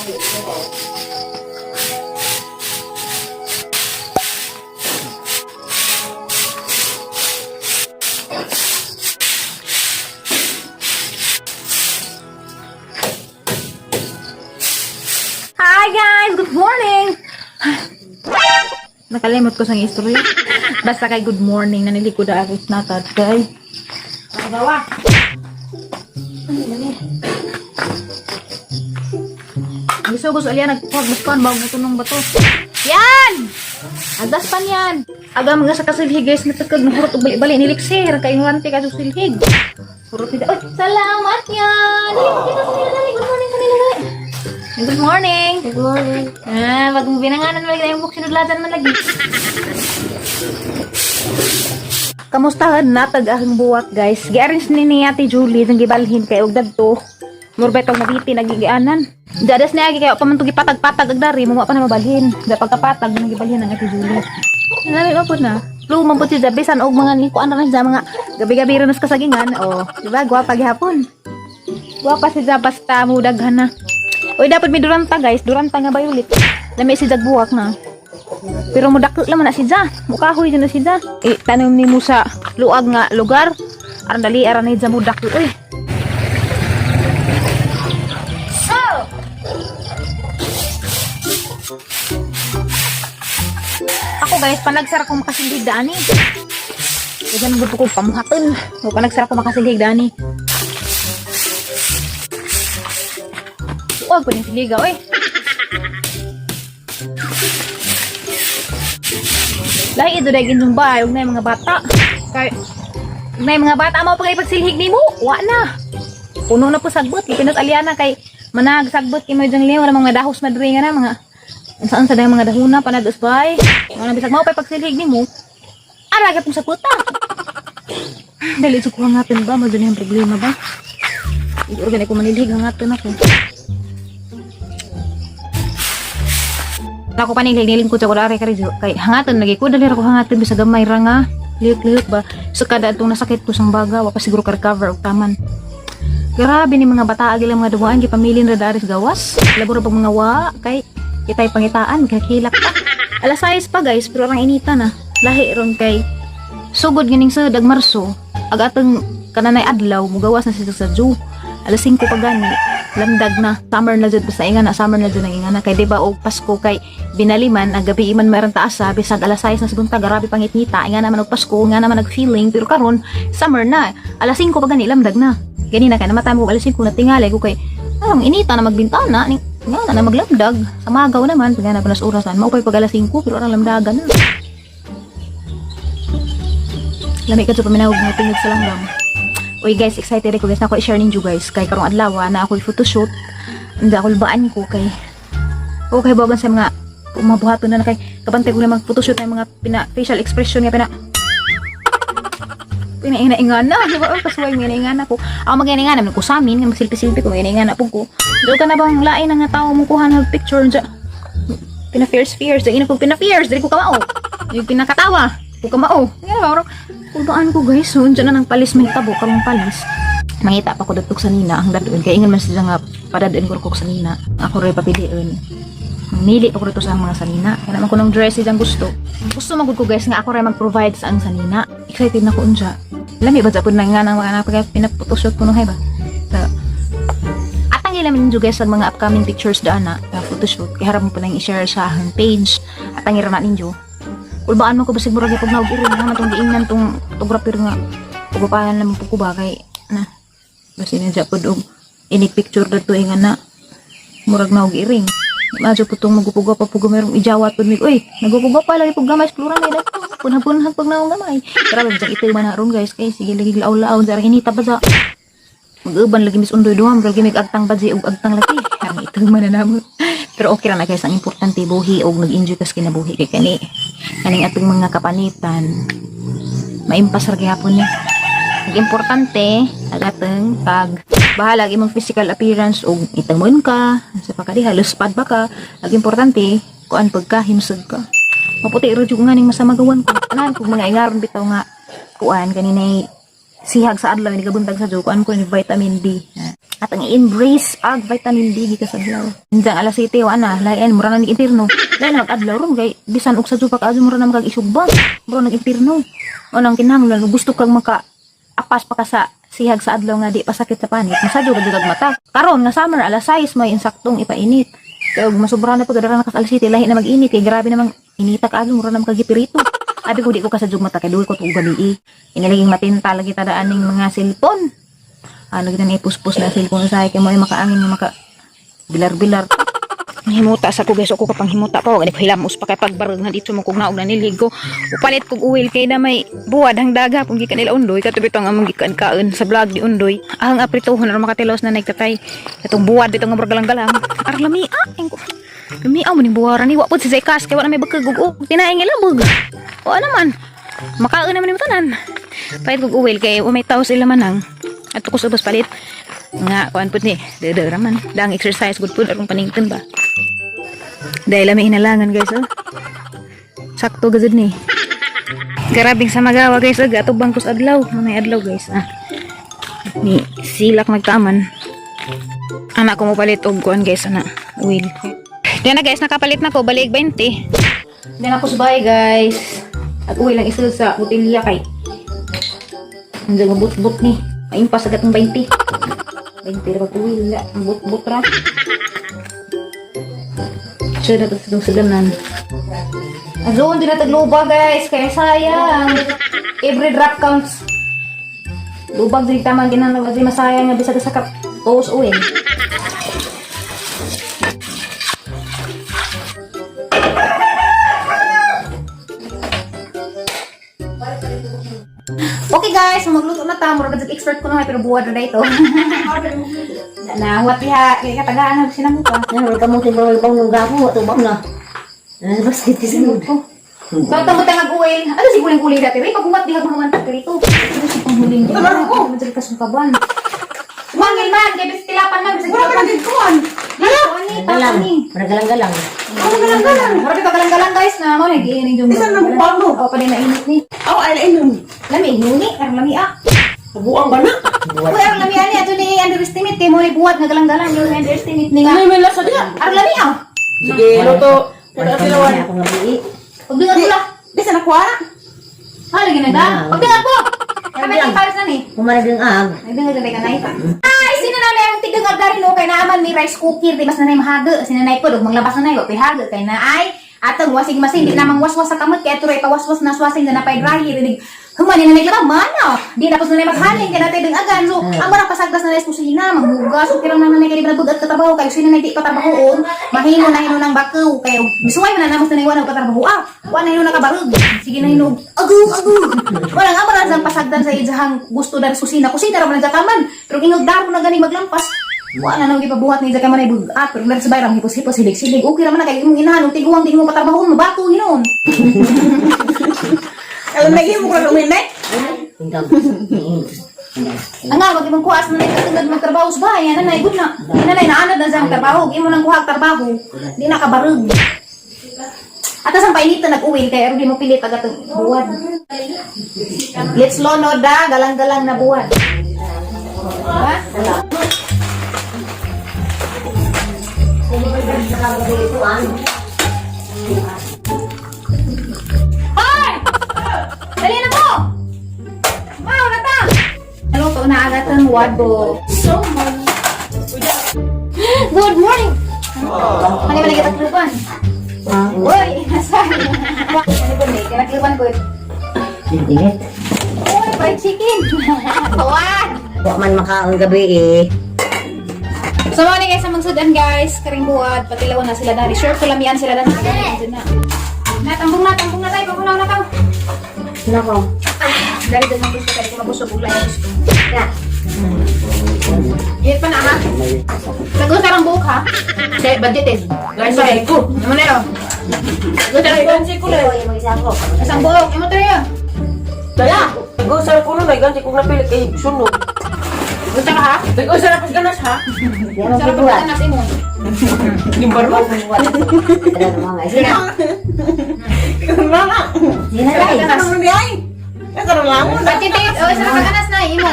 Hi guys! Good morning! Nakalimot ko sa istorya. Basta kay good morning, nanilikod na ako natad kay. Bawa. Gusto ko sa alya nagpagmaspan bago mo tunong bato. Yan! Agdas pan yan. Aga mga sa kasilhig guys, natakag na hurot og bali-bali niliksir kay ignorante ka sa silhig. Hurot nila. Oy, salamat yan. Dali, magkita sa nila, dali. Good morning kanila, dali. Good morning. Good morning. Ah, wag mo binanganan man lagi yung book sinudladan man lagi. Kamustahan na tag ahong buwak guys. Gi-arrange ni ni Ate Julie ang gibalhin kay og dadto. Murbet og mabiti nagigianan. Dadas niya agi kay pa man to gipatag-patag ag dari mo pa na mabalhin. Da pagkapatag nang gibalhin ang Ate Julie. Nami pa pud na. Lumang pud siya bisan og mga ni kuan ra siya mga gabi-gabi ra nas kasagingan. Oh, di ba? Gwapa gihapon. Gwapa siya basta mo daghan na. Uy, dapat may duranta guys. Duranta nga violet. Lami si Jag buwak na. Pero mudako lang man na si Ja. Mukahoy dyan na si Ja. Eh, tanom ni mo sa luag nga lugar. Aran dali, aran ni Ja mudako. Uy. So, ako guys, panagsara ko makasilhig dani. Kaya gusto ko pamuhaton. O, panagsara ko makasilhig dani. Huwag pa rin siligaw eh. Lahi ito dahil inyong bahay, huwag na yung mga bata. Kay, huwag na yung mga bata, mo pag-ipagsilhig ni mo. Wa na. Puno na po sagbot. Ipinas aliana kay manag sagbot kay mo diyang liyo, wala mga dahos na diri nga na, mga saan sa dahil mga dahuna, panag usbay. Wala bisag mo pa pagsilhig ni mo. Ara ka pong sagbot. Dali, so kuha ngatin ba? Mo dyan yung problema ba? Igor, ko manilhig, hangatin ako. Ako pa nilingkod sa kulari kay kay hangatan lagi ko dali ra ko hangatan bisag gamay ra nga liyok-liyok ba sa kada atong nasakit ko sang baga wa pa siguro ka recover og taman. Grabe ni mga bata agi lang mga duwaan gipamilin ra dari sa gawas. Labo ra pag mga wa kay kitay pangitaan kakilak pa. Alas 6 pa guys, pero ang inita na. Lahi ron kay sugod ganing sa dag Marso ag atong kananay adlaw mugawas na siya sa Jew. Alas 5 pa gani lamdag na, summer na jud, basta inga na summer na jud ang inga na kay di ba og Pasko kay binaliman ang gabi iman meron taas sa bisag alas 6 na sa buntag, grabe pangitngita inga naman og Pasko nga naman nag feeling, pero karon summer na, alas 5 pa gani lamdag na gani na kay namatay mo alas 5 na tingali ko kay arang inita na magbintana ni nga na, na maglamdag sa magaw naman pag na panas orasan maupay pag alas 5 pero arang lamdagan na. Lami ka sa paminawag nga tingog sa langgam. Uy guys, excited ako guys. Na ako i-share ninyo guys. Kay karong adlaw na ako photoshoot. Hindi ako lubaan ko kay okay bagan sa mga umabuhaton na na kay kabantay ko na mag photoshoot na yung mga pina facial expression nga pina pinaingana. Di ba? Oy, kasuway, mga ko. Ako mag-inaingana, ko sa amin, nga magsilpi-silpi ko, mga po ko. Doon ka na bang lain na nga tao mo kuha na picture dyan. Pina-fierce-fierce, dahil ina ko pina-fierce, dahil ko kamao. Yung pinakatawa, ko kamao. Nga ba, bro? Kulbaan ko guys, so, dyan na nang palis, may tabo, karong palis. Mangita pa ko datok sa nina, ang dadoon. Kaya ingan man sila nga, padadaan ko ko sa nina. Ako rin papiliin. Mamili pa ko dito sa mga sanina. Kaya naman ko ng dress ang gusto. Gusto magud ko guys nga ako rin mag-provide sa ang sanina. Excited na ko unja. Lami ba sa pud na nga nang mga napag pinapotoshoot ko nung hay ba. So, atang ilamin ninyo guys ang mga upcoming pictures daan na photoshoot. Kaya harap mo pa nang i-share sa akong page. Atang ira na ninyo. Ulbaan mo ko basig murag pag naog iro nga tong giingnan tong photographer nga. Ugapahan naman po ko ba kay na. Basta niya pud og inig picture dadto ingan na murag naog iring. Madyo po itong magupuga pa po merong ijawat po mig. Uy, nagupuga pa lagi po gamay. Explora may dagko. Punha-punha pag naong gamay. Grabe, dyan ito man na ron guys. Kay sige lagi law-law. Dyan hinita pa sa mag-uban lagi mis undoy duha murag mig agtang badji ug agtang laki. Ang ito man na namo. Pero okay ra na guys, ang importante buhi og nag-enjoy kas kinabuhi kay kani kaning atong mga kapanitan. Maimpas ra gihapon ni. Ang importante ang atong pag bahala ang imong physical appearance ug itamon ka sa pakadiha luspad ba ka, ang importante kuan pagka himsog ka. Maputi ra jud nga ning masama gawan ko. Tanan kog mga ingaron bitaw nga kuan kaninay sihag sa adlaw ni kabuntag sa kuan ko ni vitamin D. At Atang i-embrace ag vitamin D gikan sa adlaw. Indang alas 7 wa na, lain mura na nig impierno. Lain na adlaw ron kay bisan og sa jupak adyo mura na makag isugba. Mura nag impierno. Unang kinahanglan gusto kang maka apas pa ka sa sihag sa adlaw nga di pa sakit sa panit. Masadyo ka jud mata. Karon nga summer alas 6 may insaktong ipainit. Kaya og masubra na pag dara na kas alas 7 lahi na mag-init kay grabe namang inita ka mura na makagipirito. Abi ko di ko kasadyog mata kay duol ko tuog gabi eh. Inilaging matinta lagi tadaan ning mga cellphone. Ano kita na ipuspos na cellphone sa kay mo ay makaangin nga maka bilar-bilar. Himuta sa ko guys, ako kapang himuta pa, wag ko hilamos pa kay pagbarag na dito mo kog naog na nilig ko. Upalit kog oil kay na may buwad ang daga kung gikan nila Undoy kato bitong among gikan kaon sa vlog ni Undoy. Ang aprituhon aron makatilos na nagtatay. Itong buwad bitong nga galang-galang. Ar lami ah, ingko. Lami ah mo ning buwaran ni wa pud si Zekas kay wa na may bakag ug tinaing ilabog. O ano man. Makaon naman nimo tanan. Palit kog oil kay wa may tao sila manang. At ko sa ubos palit. Nga kuan pud ni, dede raman. Dang exercise good pud arong panington ba. Dahil may hinalangan guys oh. Sakto gazud ni. Garabing sa magawa guys, ag atubang kus adlaw, manay adlaw guys ah. Ni silak nagtaman. Anak ko mo palit og kuan guys ana, oil. Diyan na guys, nakapalit na ko balik 20. Diyan ako subay guys. At uwi lang isulod sa botilya kay. Nandiyan mabut-but ni. Maimpas agad ng 20. 20 ra pag uwi, la. Ang but-but ra. Siya na ito sa saganan. Azon, di na tagluba guys. Kaya sayang. Every drop counts. Lubag din tamang ginang di masayang nga bisag sa kap. Tuos uwi. Okay guys, so magluto na ta. Murag expert ko na pero buwad na ito. Na, wat diha kay katagaan na sila mo pa. Yan, wala ka mong timbang ng gako, tubang na. Ano ba sa tisunod? So, tamo tang mag-uwi. Ano si guling-guling dati? Ray, paghumat diha mga mantak dito. Ano si panghuling dito? Ano ko? Madali ka sungkaban. Mangil man, kay bis tilapan man, bisag Wala ka tilapan. nagkuhan. Dito, ani, Galang, ani. galang-galang. Ano galang-galang? Mura ka galang-galang guys na mo nag-iinig yung Bisan na mukha mo. Oh, pa na init ni. Aw, ay lain nun. Lami nuni, arang lami ah. Buang ba na? Uy, arang lami ani ato ni underestimate kay mo ni buhat nga galang-galang yung underestimate ni nga. Ano may lasa diya? Arang lami ah. Sige, luto. Wala ka muna akong gabi. Pagdingan ko la. Di sa nakuha. Ha, lagi na da. Pagdingan ko. Kami ni Paris na ni. Kumarag ang ag. Nagdangag na ka nay. Ay, sino na may ang tigang agari no kay naaman may rice cooker di mas nanay mahaga. Sino nay po dog manglabas na nay wa pihaga kay na ay atong wasing masin di namang waswas sa kamot kay turay pawaswas na swasing na napay dryer dinig human ni naglaba mana di tapos na maghaling kay natay agan so ang marang pasagdas na sa kusina manghugas okay lang naman kay di ba bugat katrabaho kay sino nay di patrabahoon mahimo na hino ng bakaw kay bisuway man na namos na wala katrabaho ah wa na hino nakabarog sige na hino agu agu wala nga man ang pasagdan sa ijahang gusto dar kusina kusina ra man kaman pero ingog daro na gani maglampas wala na nang gipabuhat ni kay manay bugat pero nar sa bayrang hipos-hipos silig-silig okay ra man na kay imong inahan ug tiguang di mo patrabahoon mabato hinon. Alam na mo ka uminay. Tingkang. Ang nga, wag imong kuha sa nanay katungad magtrabaho sa bahay, nanay, good na. Nanay, naanad na sa trabaho. Imo nang kuha ang trabaho, di na kabarog. At ang painita nag-uwi, kaya di mo pilit agad ang buwan. Let's lono da, galang-galang na buwan. Diba? Hoy! Dali na mo! Wow, nata! Naluto na agad ang wado. So much. Good morning! Ano ba lagi takluban? Uy, nasaan? Ano ba lagi takluban ko? Init. Uy, fried chicken! Wow! Wa man makaang gabi eh. So, mga guys, sa magsudan guys, karing buwad, patilaw na sila dari. Sure, kulamian sila dari. Na, na, tambong na tayo, pamunaw na ka. Nako. Dari doon ang gusto, kaya mabusog ulan yung gusto. Ya. Init pa na ha? Nag-usar ang buhok ha? Budgeted. Guys, sorry ko. Ano na yun? Ay, gansi ko na. Ikaw yung mag-isa ko. Isang buhok, imo tayo. Dala. Nag-usar ko nun, ay gansi ko napili kay sunog. Gusto ka ha? Nag-usar ako sa ganas ha. Yan ang Sarap bubuhat. ang ganas imo. Yung baro. Ano mga sina? Mama. Sina dai. Ano ni ay? Karon lang mo. Budgeted, oh, isa ka ganas na imo.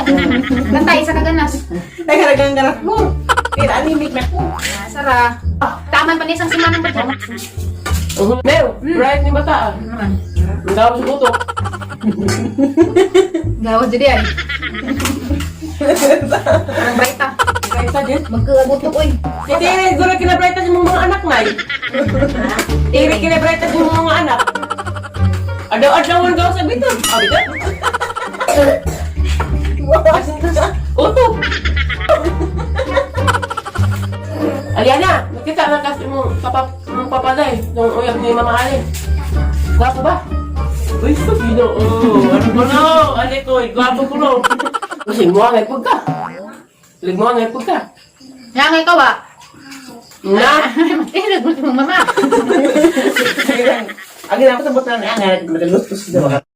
Bantay, isa ka ganas. Nagaragang garat mo. Kaya anemic na ko. Ah, Sara. Taman pa niya isang simana ba dyan? Mew, bright ni bata ah. Naman. Ang gawas sa utok. Gawas dyan ay. Parang bright ah. Bright ta din. Magkagutok oy. Tiri, gura kinabright sa mong mga anak nay. Tiri kinabright sa mong mga anak. Adaw-adaw ang gawas sa biton. Ah, biton? Utok. Aliana, nakita na kasi mong papa, mong papaday nung uyab ni Mama Alin. Gwapo ba? Uy, Ginoo. Ano ko no? Ali ko, gwapo ko no. Kasi mo ang ipag ka. Ligmo ang ipag ka. Yang ikaw ah. Na! Eh, naggulat mong mama. Ang ginagawa sa butan na nga, magalutos na mga